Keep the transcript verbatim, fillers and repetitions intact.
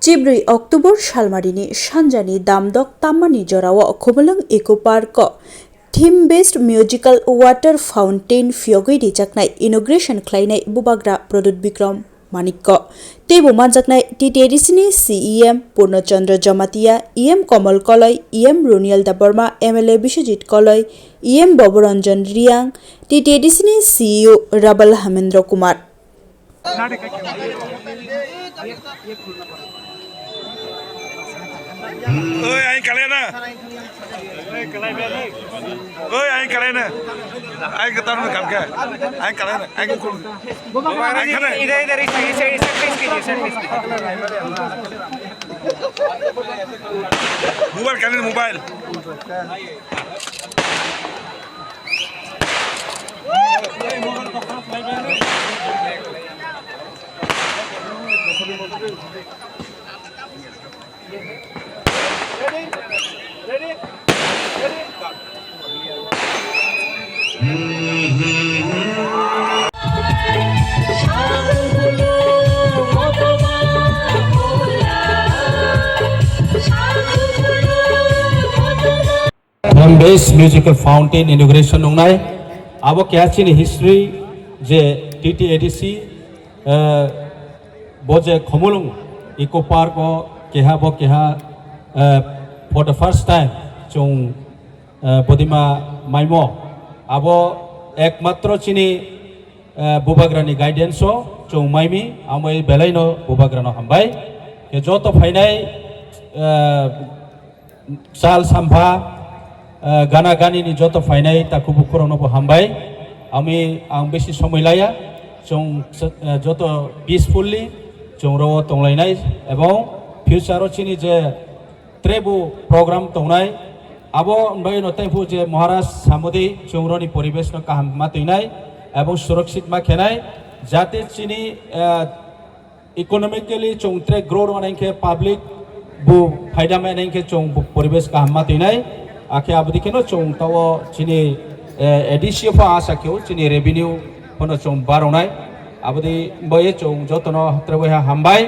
Tei brwi October salmarini sanjani damdok tammani jorao Khumulwng Eco Park o theme based musical water fountain phiyogwi rijaknai inauguration khlainai Bubagra Pradyut Bikram Manikko. Teibo manjaknai T T A D C ni C E M Purno Chandra Jamatia, E M Komol Koloi, E M Roniel Debbarma, M L A Biswajit Koloi, E M Boboranjan Riang, T T A D C ni C E O Rabal Hamendra Kumar. Oi, aing kalai na. Oi, aing kalai na. Aing ketar na kam khe. Aing kalai na. Aing kul. Aing khana. Idhar, idhar, iske, iske, iske, iske, iske. Mobile kalai na, mobile. Theme based musical fountain inauguration wngnai. Abo keha chini history je T T A D C, eh, bo je Khumulwng Eco Park o keha bo keha, eh, for the first time chwng, eh, bodima maimo. Abo ekmatro chini, eh, Bubagrani guidance o chwng maimi, amoi belaino Bubagrano hambai. Ke joto phainai, eh, Sal sampha, eh, gana gani ni joto phainai takhuk bukhurokno bo hambai. Ami ang besi somoi laya, chwng, eh, joto peacefully chwng ro tonglainai, ebong future o chini je trebu program tongnai, abo wngbai no tei phu je Maharaj samodi chwng roni poribesh no kaham ma twinai, ebong surakshit ma khenai, jate chini, eh, economically chwng tre grow rwna hinkhe public bo phaida maya hinkhe chwng bo poribesh kaham ma twinai. Akhe abodi kheno chwng tao chini, eh, A D C pho asa kheo chini revenue phano chwng barwnai. Abodi boye chwng jotono tre boya hambai.